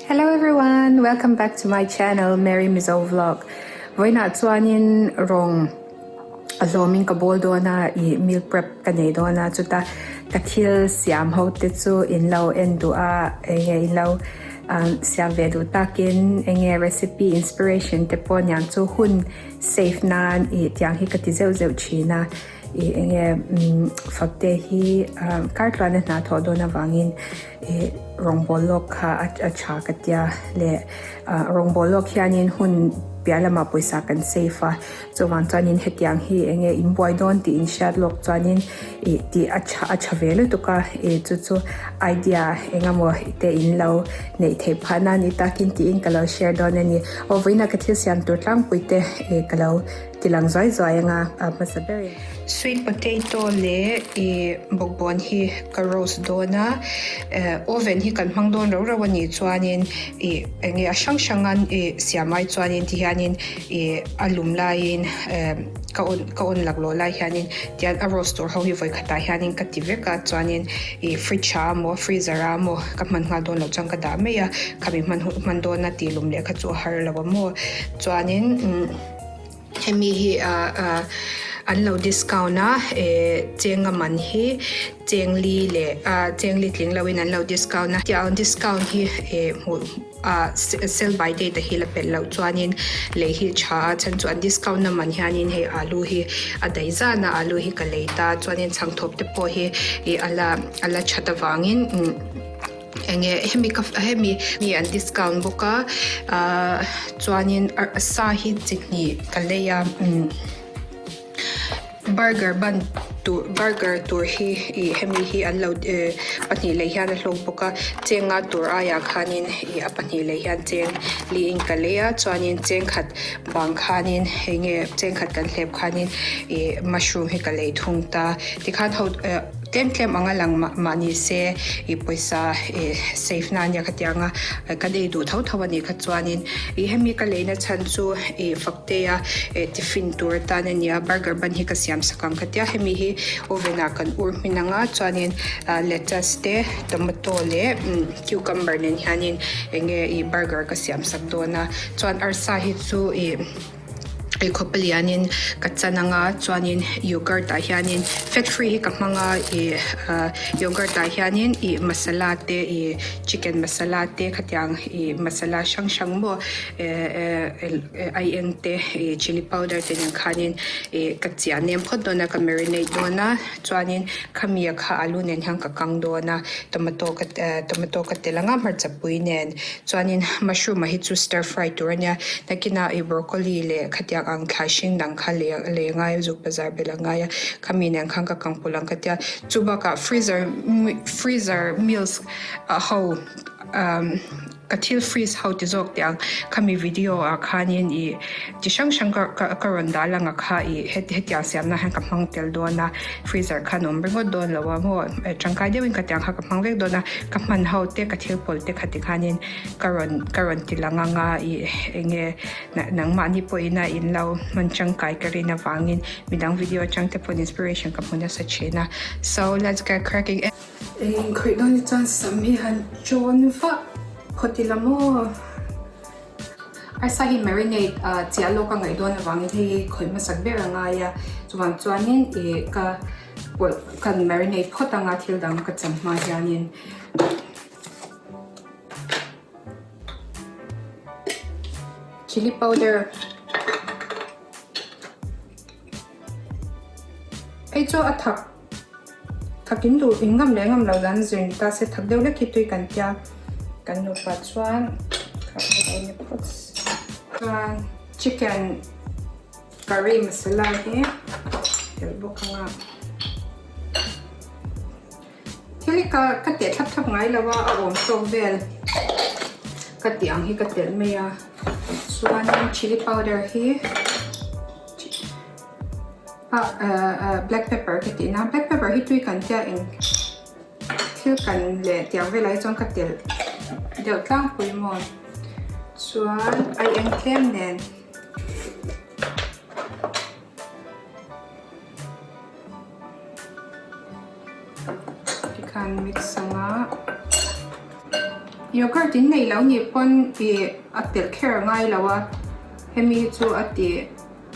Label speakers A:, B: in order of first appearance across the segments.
A: Hello everyone, welcome back to my channel Mary Mizo Vlog. Vawiinah chuanin rawng a hlawmin ka bawl dawn a, ih meal prep ka nei dawn a, chuta ka thil siam ho te chu in lo en duh a, enge in lo siam ve duh takin enge recipe inspiration te pawh niang chu hun save nan ih tiang hi ka ti zeuh zeuh thin a. Ih enge fakte hi kar tluana hna thawh dawn avangin ih rawngbawl lawk kha a tha ka tia leh rawngbawl lawk hianin hun piah lamah pawisa kan save a chuvang chuanin hetiang hi enge in buai dawn tih in hriat lawk chuanin ih tih a tha a tha ve lutuk a ih chu chu idea engemaw te in lo neih theih phah nan i takin tiin ka lo share dawn a ni aw vawiina ka thil siam tur tlangpui te ih ka lo Ti lang zuai zuai anga a hmasa berin. Sweet potato leh ih bawkbawn hi ka roast dawn a, eh oven hi kan hmang dawn rau rau a nih chuanin ih eng nge a hrang hrangan ih siam ai chuanin ti hianin ih a lum laiin eh ka on ka on laklawh lai hianin tian a roast tur ho hi vawi khatah hianin ka ti vek a chuanin ih fridge ah emaw freezer ah emaw ka hman nghal dawn loh chuan ka dah mai a khami hman hman dawna tih lum leh kha chu a har lo a maw chuanin umm. Hemi hi ah ah an lo discount a eh chenga man hi cheng li leh ah cheng li tling loin an lo discount a tiang discount hi eh hmuh ah sell by date a hi la pelh loh chuanin lei hi tha a chhan chu an discount na man hianin hei alu hi a daih zan a alu hi ka lei ta chuanin chhangthawp te pawh hi ih a la a la that avangin umm. Enge hemi ka hemi mi an discount bawk a ahh chuanin sa hi chi hnih ka lei a umm burger bun tur burger tur hi ih hemi hi an lo eh pahnih lei hian a hlawk bawk a chenga tur aiah khanin ih a pahnih lei hian cheng liin ka lei a chuanin cheng khat bang khanin enge cheng khat kan hlep khanin ih mushroom hi ka lei thung ta tikhan ho eh. Tlem tlem anga lang mah mah ni se ih pawisa ih save na ania khatianga kan ei duh tho tho anih kha chuanin ih hemi ka leina chhan chu ih Faktea eh tiffin tur atan ania burger bun hi ka siam sak ang khatia hemi hi oven ah kan ur hmin anga chuanin ah lettuce te tomato leh cucumber nen hianin enge ih burger ka siam sak dawn a chuan arsa hi chu ih. Eikhawp a lianin ka chan anga chuanin yogurt ah hianin fat free hi ka hmang a ih ah yogurt ah hianin ih masala te ih chicken masala te khatiang ih masala hrang hrang maw eh eh aieng te ih chilli powder te nen khanin ih ka chiah nem phawt dawn a ka marinate dawn a chuanin khami ah kha alu nen hian ka kang dawn a tomato ka eh tomato ka telh anga hmarcha pui nen. Chuanin mushroom ah hi chu stir fry tur ania nakinah ih broccoli leh khatiang ang thlai hring dang kha lei lei a ngai a zuk bazar belh a ngai a khami nen khan ka kang pawlh ang ka tia chu bakah freezer freezer meals ah ho umm ka thil freeze ho ti zawk teh ang khami video ah khanin ih chi hrang hrang ka ka ka rawn dah lang a kha ih hetiang siamna hian ka hmang tel dawn a freezer khan awm ringawt dawn lo a maw tangkai deuhin ka tiang kha ka hmang vek dawn a ka hman ho te ka thil pawlh te kha tikhanin ka rawn ka rawn ti lang anga ih eng nge nangmahni pawhin a in lo hman tangkai ka rin avangin midang video atang te pawhin inspiration ka hmu nasa thin a so let's get cracking. Eng khawih dawn hi chuan sam hi han chawn vah phawt ila maw. Arsa hi marinate ah chiah lawk a ngaih dawn avangin hei hi khawih hmasak ber a ngai a chuvang chuanin ih ka pawlh kan marinate phawt anga thil dang ka chan hma hianin chilli powder hei chu a thak thak in duh in ngam leh ngam loh dan zir ni ta se thak deuh hlek hi tui kan tia kan nupa chuan chuan chicken curry masala hi telh bawk ang a thil hi ka ka teh thlap thlap ngai lo a a awm tawk vel ka tih ang hi ka telh mai a chuanin chilli powder hi. Ah black pepper ka tih na black pepper hi tui kan tia eng thil kan leh tiang velah hi chuan ka telh deuh tlangpui maw chuan ai eng tlem nen tikhan mix anga. Yogurt in nei lo nih pawn ih a telh kher a ngai lo a, hemi hi chu a ti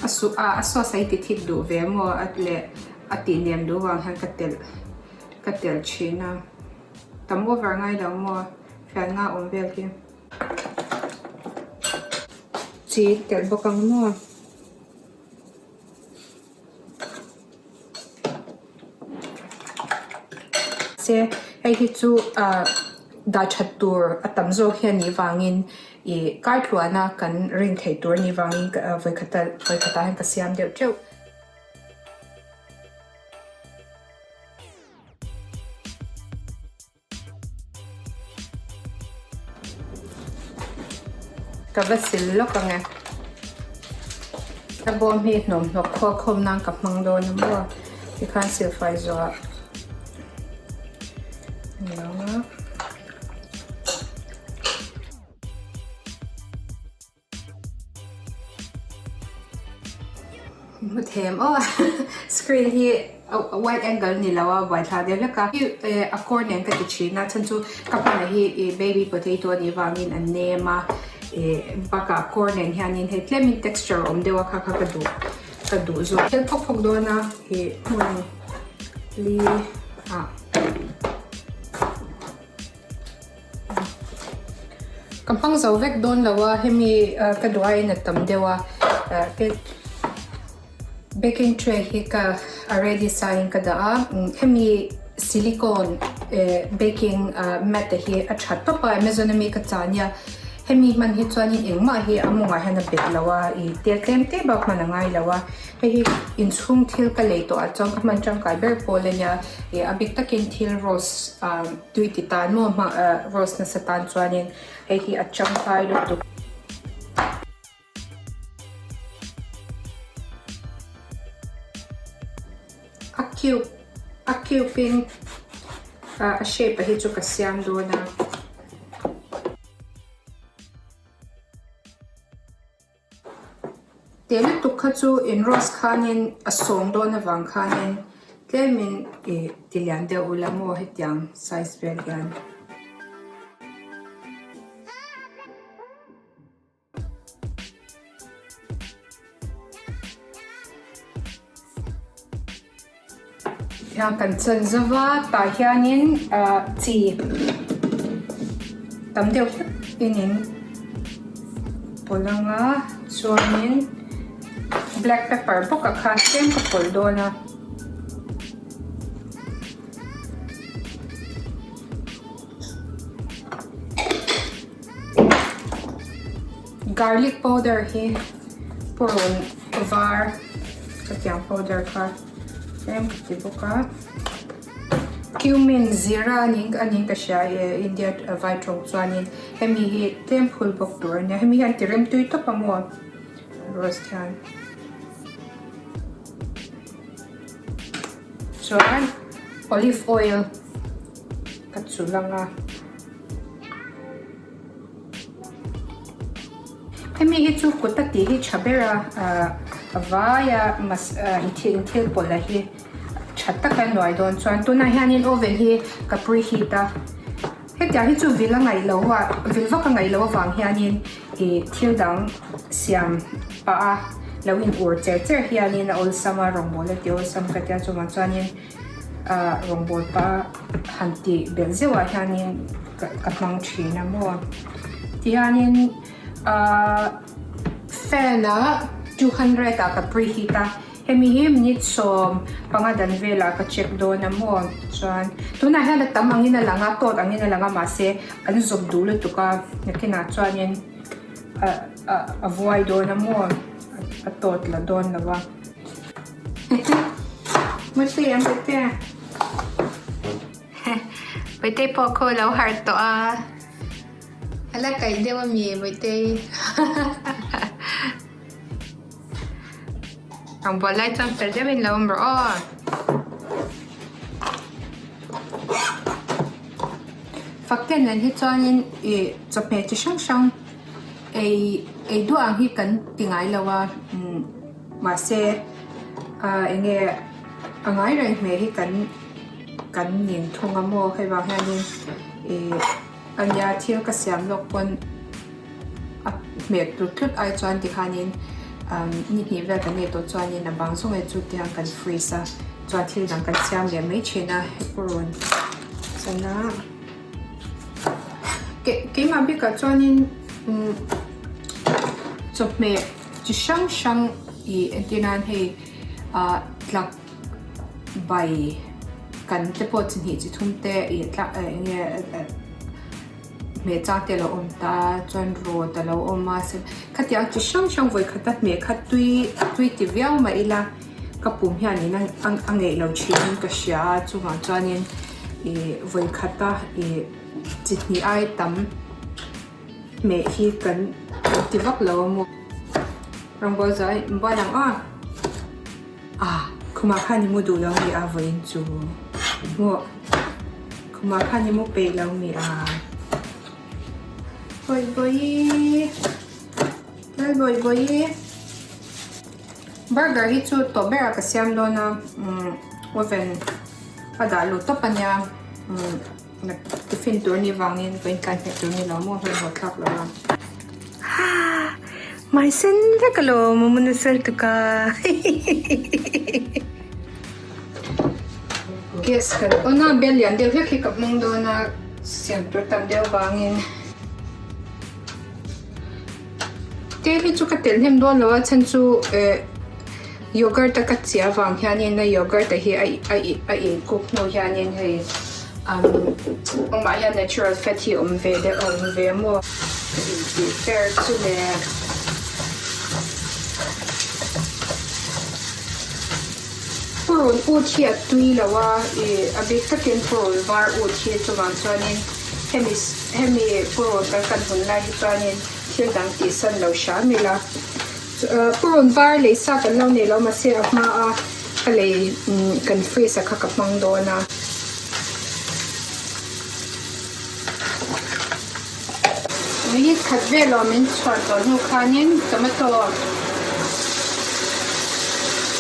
A: a su a a sauce a i ti thik duh ve maw a leh a tih nem duh vang hian ka telh ka telh thin a, tam over ngai lo maw fian nga awm vel hi. Chi telh bawk ang maw. Se hei hi chu ah dah that tur a tam zawk hi a nih vangin ih kar tluana kan rin theih tur a nih vangin vawikhat vawikhatah hian ka siam deuh teuh. Ka va sil lawk ang e. Ka bawm hi hnawmhnawk khual khawm nan ka hmang dawn a maw tikhan silfai zawh a ni ang a. Hmu them aw screen hi wide angle ni lo a buaithlak deuh hlek a a kawr nen ka ti thin a chhan chu ka hmanah hi ih baby potato a nih vangin an nem a ih bakah kawr nen hianin hei tlemin texture awm deuh a kha kha ka duh ka duh zawk thil phawk phawk dawn a ih hmun li ah. Ka hmang zo vek dawn lo a, hemi ka duh aiin a tam deuh a, baking tray hi ka a ready sa in ka dah a, hemi silicone baking mat te hi a tha tawp a, Amazon ami ka chah ania, hemi hman hi chuanin engmah hi a mawngah hian a bet lo a, ih tel tlem te bak hman a ngai lo a. Hei hi inchhung thil ka lei tawh ah chuan ka hman tangkai ber pawl a nia ih a bik takin thil roast ah tui ti tan maw hma ah roast nasa tan chuanin hei hi a tangkai lutuk. A cube a cube in ah a shape ah hi chu ka siam dawn a. Teh lutuk kha chu in roast khanin a sawng dawn avang khanin tlemin ih ti lian deuh ula maw hetiang size vel hian. Tiang kan chan zova tah hianin ah chi tam deuh hlek in in pawlh anga chuanin black pepper bawk ah khan tlem ka pawlh dawn a. Garlic powder hi purun var khatiang powder kha tlem ka ti bawk a cumin zira a ni a niin ka hria e India vai tawng chuanin hemi hi tlem phul bawk tur a nia hemi hian ti rem tui tawp a maw roast hian chuan olive oil ka chulh ang a. Hemi hi chu kut a tih hi tha ber a, ahh a vai a mas ah in thil pawlh a hi tha taka nuai dawn chuan tunah hianin oven hi ka preheat a, hetiang hi chu vil a ngaih loh a vil vak a ngaih loh avang hianin ih thil dang siam pah a lo in ur cher cher hianin a awlsam a rawngbawl a ti awlsam ka tia chuvang chuanin. ah rawngbawl pah han tih belh zeuh ah hianin ka hmang thin a maw tihianin ah fan ah 200 ah ka preheat a hemi hi minute 15 dan velah ka check dawn a maw chuan tunah hian a tam angin a lang a tawt angin a lang a mahse an zawp duh lutuk a nakinah chuanin ah ah a vuai dawn a maw a tawt la dawn lo a. Mutui ang Bawitea. Bawihtei pawh khaw lo harh tawh a. A la kaih deuh a mi Bawihtei. Ang bual lai chuan fel deuhin lo awm rawh aw. Fakten nen hi chuanin ih chawhmeh chi hrang hrang ei ei duah ang hi kan ti ngai lo a umm. Mahse ah eng nge a ngai reng hmel hi kan kan ning thung a maw hei vang hianin ih. ania thil ka siam lawk pawn a hmeh tlut tlut ai chuan tikhanin ni hnih vel kan nei tawh chuanin a bang zawng hi chu tiang kan freeze a chuan thil dang kan siam leh mai thin a hei pawh rawn sana keimah bikah chuanin umm chawhmeh chi hrang hrang ih entir nan hei ah tlak bai kan te pawh chi hnih chi thum te ih tlak eng nge hmeh chang te a lo awm ta chuan rawt a lo awm a khatiang chi hrang hrang vawi khat a hmeh kha tui tui ti viau mah ila ka pum hianin a a ngeih lo thin ka hria a chuvang chuanin ih vawi khat a ih chi hnih ai tam hmeh hi kan ti vak lo a maw rawngbawl zai buai ang a ah khumah khan i mu duh lo mi a vawiin chu maw. Khumah khan i mu peih lo mi a. Bawi bawi Lal bawi bawi Burger hi chu tawp berah ka siam dawn a umm oven a dah luh tawp a nia umm tiffin tur anih vangin ka intlai hmeh tur ni lo maw hmanhmawh thlak lo a. Haa hmai sen vek alawm a mu nasa lutuk a hihihihi. Gas kan on a bel lian deuh hlek hi ka hmang dawn a siam tur tam deuh vangin te hi chu ka telh hnem dawn lo a chhan chu eh yogurt a ka chiah avang hianin a yogurt a hi a a a in cook hnu hianin hei umm amah hian natural fat hi a awm ve deuh a awm ve maw ka intih fer chu le. Purun ut hi a tui lo a, ih a bik takin purun var ut hi chuvang chuanin hemi hemi purun kan kan hun lai hi chuanin thil dang tihsan lo hram ila. Purun var lei sa kan lo nei lo mahse a hma a ka lei kan freeze a kha ka hmang dawn a. Minute khat vel aw min chhuah tawh hnu khanin tomato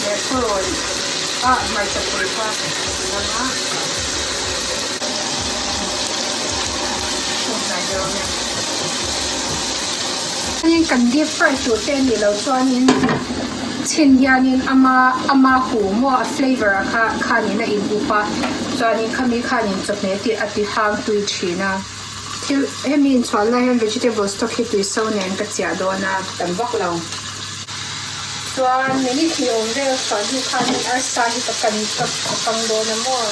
A: leh purun ah hmarcha pui kha a lang a, hung hnai deuh ang e. Chuanin kan deep fry tur te anih loh chuanin chhin hianin ama ama hu maw a flavour ah kha khanin a in up a chuanin khami khanin chawhmeh tih a ti hang tui thin a. Thil hemi inchhuah lai hian vegetable stock hi tui so nen ka chiah dawn a, tam vak lo. Chuan minute hnih awm vel chhuah hnu khanin arsa hi ka kan ka kang dawn a maw.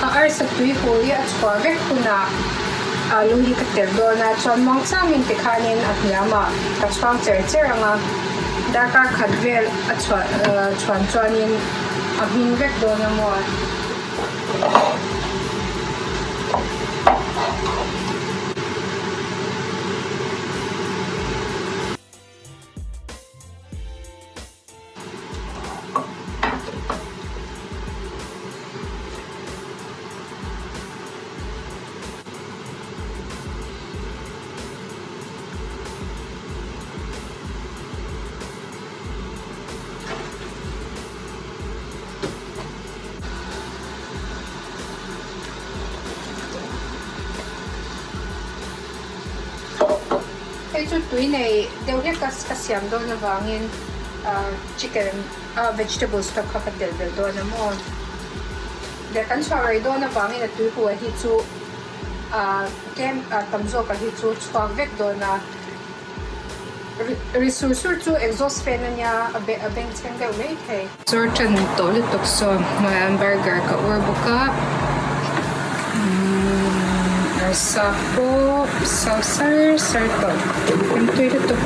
A: A arsa tui haw hi a chhuah vek hunah alu hi ka telh dawn a, chuan muangchangin tikhanin a hniamah ka chhuang cher cher ang a, darkar khat vel a chhuah chhuan chuanin a hmin vek dawn a maw. Hei chu tui nei deuh hlek ka ka siam dawn avangin ah chicken ah vegetable stock kha ka telh belh dawn a maw. Leh kan chhuah rei dawn avangin a tui hua hi chu ah tlem ah tam zawk ah hi chu chhuak vek dawn a. Ri sur sur chu exhaust fan a nia a a bengchheng deuh mai thei. Chawr tan tawh lutuk saw hnuaiah burger ka ur bawk a umm arsa pawh so sar sar tawh an tui lutuk.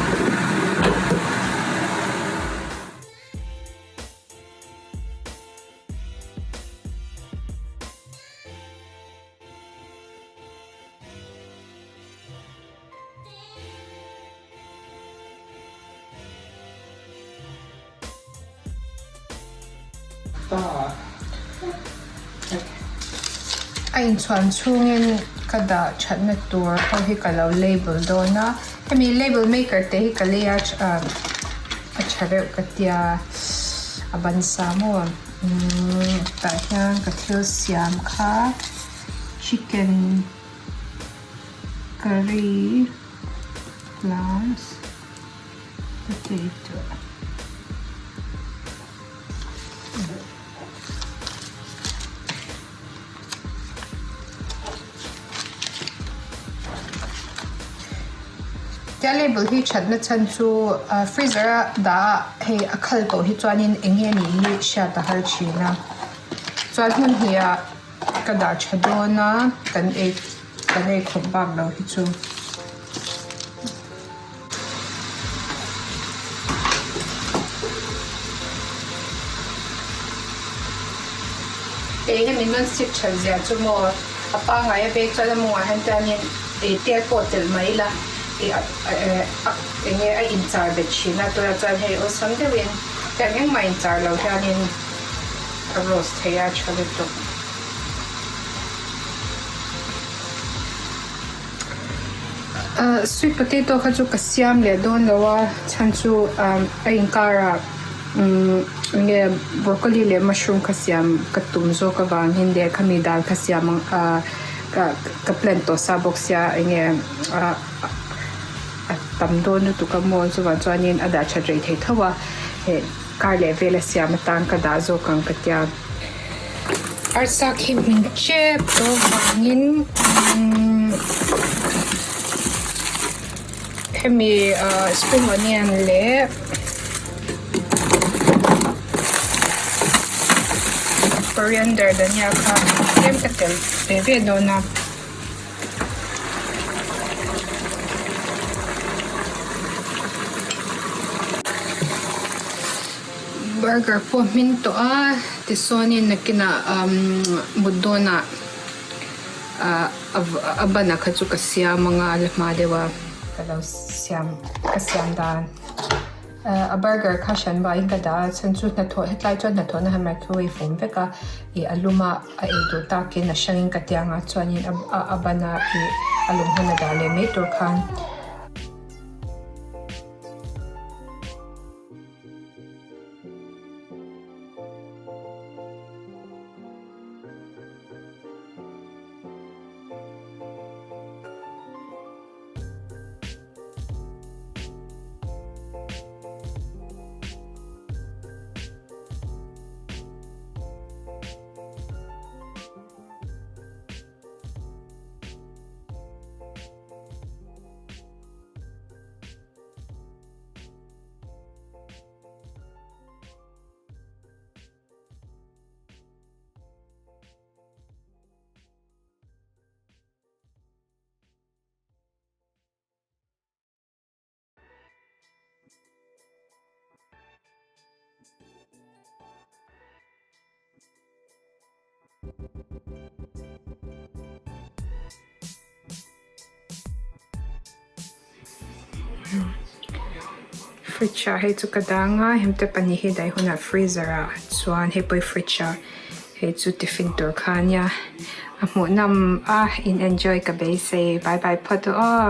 A: A inchhuan chhungin ka dah thatna tur ho hi ka lo label dawn a hemi label maker te hi ka lei a a tha reuh ka tia a ban sa maw umm tah hian ka thil siam kha chicken curry plus potato. Tia label hi thatna chhan chu ah freezer a dah a hei a khal tawh hi chuanin eng nge nih hi hriat a har thin a chuan hmun hnih ah ka dah tha dawn a kan ei kan ei khawp bak lo hi chu. Eng emaw non stick that zia chu maw a pangngai a bag chuan a mawngah hian chuanin ih tel pawh telh mai ila ih a eng nge a inchar bet thin a tunah chuan hei awlsam deuhin tiang engmah inchar lo hianin a roast thei a tha lutuk. Sweet potato kha chu ka siam leh dawn lo a chhan chu a inkarah umm enge broccoli leh mushroom kha siam ka tum zawk avangin leh khami dal kha siam ang ah ka ka plan tawh sa bawk sia enge ah a tam dawn lutuk a maw chuvang chuanin a dah that rei thei tho a heh kar leh vela siam atan ka dah zawk ang ka tia. Arsa khi hmin tep tawh vangin umm hemi ah spring onion leh coriander dhania kha tlem ka telh ve ve dawn a. Burger pawh hmin tawh a tichuanin nakinah umm mut dawnah ah a ban ah kha chu ka siam anga la hma deuh a ka lo siam ka siam dan ah a burger kha hran vangin ka dah a chhan chu hnathawh hetlai chuan hnathawhna han microwave awm vek a ih a lum a a ei duh takin a hrangin ka ti ang a chuanin a ban a ih a lum hun a dah leh mai tur khan. Fridge ah hei chu ka dang a hemte pahnih hi daih hunah freezer ah chuan hei pawh hi fridge ah hei chu tiffin tur kha ania a hmuh nawm a in enjoy ka beisei bye bye phawt u aw.